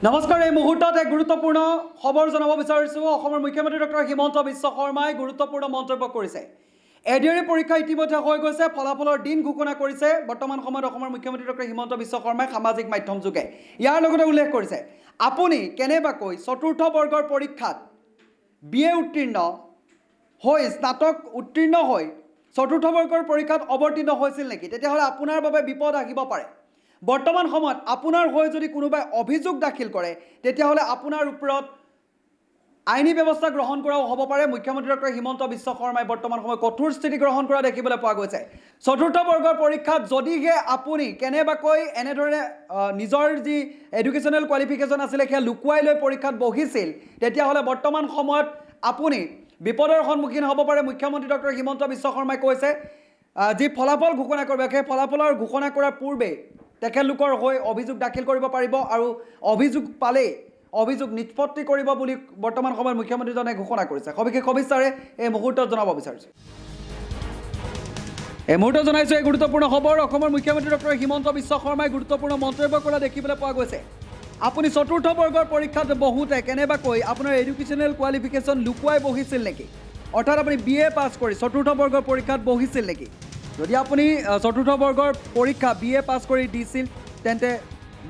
নমস্কাৰ। এই মুহূৰ্তত এক গুৰুত্বপূৰ্ণ খবৰ জনাব বিচাৰিছোঁ। অসমৰ মুখ্যমন্ত্ৰী ডক্টৰ হিমন্ত বিশ্ব শৰ্মাই গুৰুত্বপূৰ্ণ মন্তব্য কৰিছে। এডিআৰই পৰীক্ষা ইতিমধ্যে হৈ গৈছে, ফলাফলৰ দিন ঘোষণা কৰিছে বৰ্তমান সময়ত অসমৰ মুখ্যমন্ত্ৰী ডক্টৰ হিমন্ত বিশ্ব শৰ্মাই সামাজিক মাধ্যম যোগে। ইয়াৰ লগতে উল্লেখ কৰিছে, আপুনি কেনেবাকৈ চতুৰ্থ বৰ্গৰ পৰীক্ষাত বি এ উত্তীৰ্ণ হৈ, স্নাতক উত্তীৰ্ণ হৈ চতুৰ্থ বৰ্গৰ পৰীক্ষাত অৱতীৰ্ণ হৈছিল নেকি? তেতিয়াহ'লে আপোনাৰ বাবে বিপদ আহিব পাৰে। বৰ্তমান সময়ত আপোনাৰ হৈ যদি কোনোবাই অভিযোগ দাখিল কৰে, তেতিয়াহ'লে আপোনাৰ ওপৰত আইনী ব্যৱস্থা গ্ৰহণ কৰাও হ'ব পাৰে। মুখ্যমন্ত্ৰী ডক্টৰ হিমন্ত বিশ্ব শৰ্মাই বৰ্তমান সময়ত কঠোৰ স্থিতি গ্ৰহণ কৰা দেখিবলৈ পোৱা গৈছে। চতুৰ্থ বৰ্গৰ পৰীক্ষাত যদিহে আপুনি কেনেবাকৈ এনেদৰে নিজৰ যি এডুকেশ্যনেল কোৱালিফিকেশ্যন আছিলে, সেয়া লুকুৱাই লৈ পৰীক্ষাত বহিছিল, তেতিয়াহ'লে বৰ্তমান সময়ত আপুনি বিপদৰ সন্মুখীন হ'ব পাৰে। মুখ্যমন্ত্ৰী ডক্টৰ হিমন্ত বিশ্ব শৰ্মাই কৈছে, যি ফলাফল ঘোষণা কৰিব, সেই ফলাফলৰ ঘোষণা কৰাৰ পূৰ্বে তেখেতলোকৰ হৈ অভিযোগ দাখিল কৰিব পাৰিব আৰু অভিযোগ পালেই অভিযোগ নিষ্পত্তি কৰিব বুলি বৰ্তমান সময়ত মুখ্যমন্ত্ৰীজনে ঘোষণা কৰিছে। সবিশেষ সবিস্তাৰে এই মুহূৰ্তত জনাব বিচাৰিছোঁ। এই মুহূৰ্তত জনাইছোঁ এই গুৰুত্বপূৰ্ণ খবৰ। অসমৰ মুখ্যমন্ত্ৰী ডক্টৰ হিমন্ত বিশ্ব শৰ্মাই গুৰুত্বপূৰ্ণ মন্তব্য কৰা দেখিবলৈ পোৱা গৈছে। আপুনি চতুৰ্থ বৰ্গৰ পৰীক্ষাত বহোঁতে কেনেবাকৈ আপোনাৰ এডুকেশ্যনেল কোৱালিফিকেশ্যন লুকুৱাই বহিছিল নেকি? অৰ্থাৎ আপুনি বি এ পাছ কৰি চতুৰ্থ বৰ্গৰ পৰীক্ষাত বহিছিল নেকি? যদি আপুনি চতুৰ্থ বৰ্গৰ পৰীক্ষা বি এ পাছ কৰি দিছিল, তেন্তে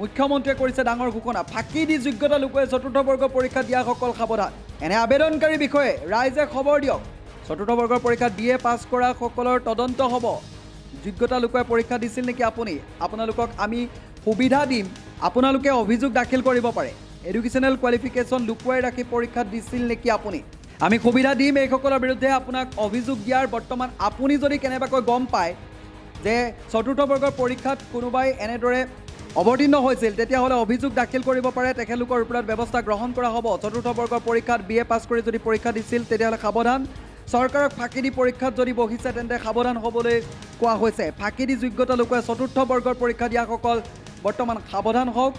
মুখ্যমন্ত্ৰীয়ে কৰিছে ডাঙৰ ঘোষণা। ফাঁকি দি যোগ্যতা লুকুৱাই চতুৰ্থ বৰ্গৰ পৰীক্ষা দিয়াসকল সাৱধান। এনে আবেদনকাৰীৰ বিষয়ে ৰাইজে খবৰ দিয়ক। চতুৰ্থ বৰ্গৰ পৰীক্ষাত বি এ পাছ কৰাসকলৰ তদন্ত হ'ব। যোগ্যতা লুকুৱাই পৰীক্ষা দিছিল নেকি আপুনি? আপোনালোকক আমি সুবিধা দিম, আপোনালোকে অভিযোগ দাখিল কৰিব পাৰে। এডুকেশ্যনেল কোৱালিফিকেশ্যন লুকুৱাই ৰাখি পৰীক্ষা দিছিল নেকি আপুনি? আমি সুবিধা দিম এইসকলৰ বিৰুদ্ধে আপোনাক অভিযোগ দিয়াৰ। বৰ্তমান আপুনি যদি কেনেবাকৈ গম পায় যে চতুৰ্থ বৰ্গৰ পৰীক্ষাত কোনোবাই এনেদৰে অৱতীৰ্ণ হৈছিল, তেতিয়াহ'লে অভিযোগ দাখিল কৰিব পাৰে। তেখেতলোকৰ ওপৰত ব্যৱস্থা গ্ৰহণ কৰা হ'ব। চতুৰ্থ বৰ্গৰ পৰীক্ষাত বি এ পাছ কৰি যদি পৰীক্ষা দিছিল, তেতিয়াহ'লে সাৱধান। চৰকাৰক ফাঁকি দি পৰীক্ষাত যদি বহিছে, তেন্তে সাৱধান হ'বলৈ কোৱা হৈছে। ফাঁকি দি যোগ্যতা লুকুৱাই চতুৰ্থ বৰ্গৰ পৰীক্ষা দিয়াসকল বৰ্তমান সাৱধান হওক।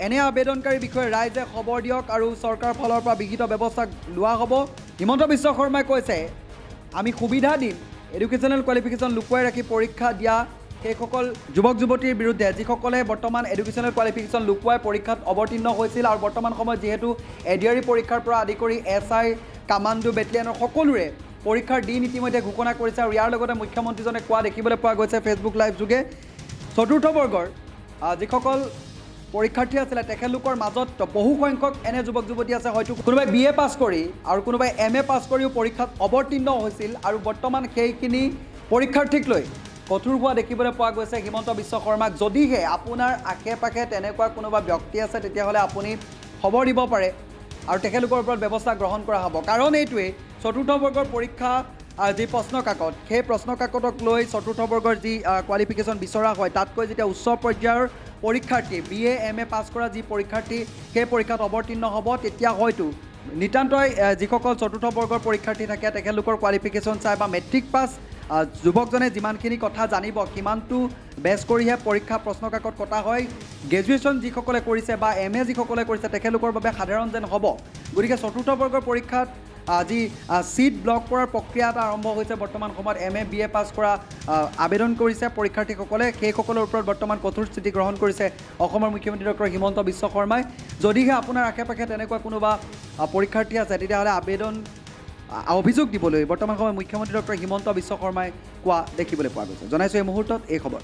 এনে আবেদনকাৰীৰ বিষয়ে ৰাইজে খবৰ দিয়ক আৰু চৰকাৰৰ ফালৰ পৰা বিহিত ব্যৱস্থা লোৱা হ'ব। হিমন্ত বিশ্ব শৰ্মাই কৈছে, আমি সুবিধা দিম এডুকেশ্যনেল কোৱালিফিকেশ্যন লুকুৱাই ৰাখি পৰীক্ষা দিয়া সেইসকল যুৱক যুৱতীৰ বিৰুদ্ধে, যিসকলে বৰ্তমান এডুকেশ্যনেল কোৱালিফিকেশ্যন লুকুৱাই পৰীক্ষাত অৱতীৰ্ণ হৈছিল। আৰু বৰ্তমান সময়ত যিহেতু এডিআৰই পৰীক্ষাৰ পৰা আদি কৰি এছআই, কামাণ্ডো বেটেলিয়নৰ সকলোৰে পৰীক্ষাৰ দিন ইতিমধ্যে ঘোষণা কৰিছে আৰু ইয়াৰ লগতে মুখ্যমন্ত্ৰীজনে কোৱা দেখিবলৈ পোৱা গৈছে ফেচবুক লাইভ যোগে, চতুৰ্থ বৰ্গৰ যিসকল পৰীক্ষাৰ্থী আছিলে, তেখেতলোকৰ মাজত বহু সংখ্যক এনে যুৱক যুৱতী আছে, হয়তো কোনোবাই বি এ পাছ কৰি আৰু কোনোবাই এম এ পাছ কৰিও পৰীক্ষাত অৱতীৰ্ণ হৈছিল। আৰু বৰ্তমান সেইখিনি পৰীক্ষাৰ্থীক লৈ কঠোৰ হোৱা দেখিবলৈ পোৱা গৈছে হিমন্ত বিশ্ব শৰ্মাক। যদিহে আপোনাৰ আশে পাশে তেনেকুৱা কোনোবা ব্যক্তি আছে, তেতিয়াহ'লে আপুনি খবৰ দিব পাৰে আৰু তেখেতলোকৰ ওপৰত ব্যৱস্থা গ্ৰহণ কৰা হ'ব। কাৰণ এইটোৱেই, চতুৰ্থ বৰ্গৰ পৰীক্ষা যি প্ৰশ্ন কাকত, সেই প্ৰশ্ন কাকতক লৈ চতুৰ্থ বৰ্গৰ যি কোৱালিফিকেশ্যন বিচৰা হয়, তাতকৈ যেতিয়া উচ্চ পৰ্যায়ৰ পৰীক্ষাৰ্থী, বি এ, এম এ পাছ কৰা যি পৰীক্ষাৰ্থী সেই পৰীক্ষাত অৱতীৰ্ণ হ'ব, তেতিয়া হয়তো নিতান্তই যিসকল চতুৰ্থ বৰ্গৰ পৰীক্ষাৰ্থী থাকে, তেখেতলোকৰ কোৱালিফিকেশ্যন চাই বা মেট্ৰিক পাছ যুৱকজনে যিমানখিনি কথা জানিব, সিমানটো বেছ কৰিহে পৰীক্ষা প্ৰশ্ন কাকত কটা হয়। গ্ৰেজুৱেশ্যন যিসকলে কৰিছে বা এম এ যিসকলে কৰিছে, তেখেতলোকৰ বাবে সাধাৰণ যেন হ'ব। গতিকে চতুৰ্থ বৰ্গৰ পৰীক্ষাত যি ছিট ব্লক কৰাৰ প্ৰক্ৰিয়া এটা আৰম্ভ হৈছে। বৰ্তমান সময়ত এম এ, বি এ পাছ কৰা আবেদন কৰিছে পৰীক্ষাৰ্থীসকলে, সেইসকলৰ ওপৰত বৰ্তমান কঠোৰ স্থিতি গ্ৰহণ কৰিছে অসমৰ মুখ্যমন্ত্ৰী ডক্টৰ হিমন্ত বিশ্ব শৰ্মাই। যদিহে আপোনাৰ আশে পাশে তেনেকুৱা কোনোবা পৰীক্ষাৰ্থী আছে, তেতিয়াহ'লে অভিযোগ দিবলৈ বৰ্তমান সময়ত মুখ্যমন্ত্ৰী ডক্টৰ হিমন্ত বিশ্ব শৰ্মাই কোৱা দেখিবলৈ পোৱা গৈছে। জনাইছোঁ এই মুহূৰ্তত এই খবৰ।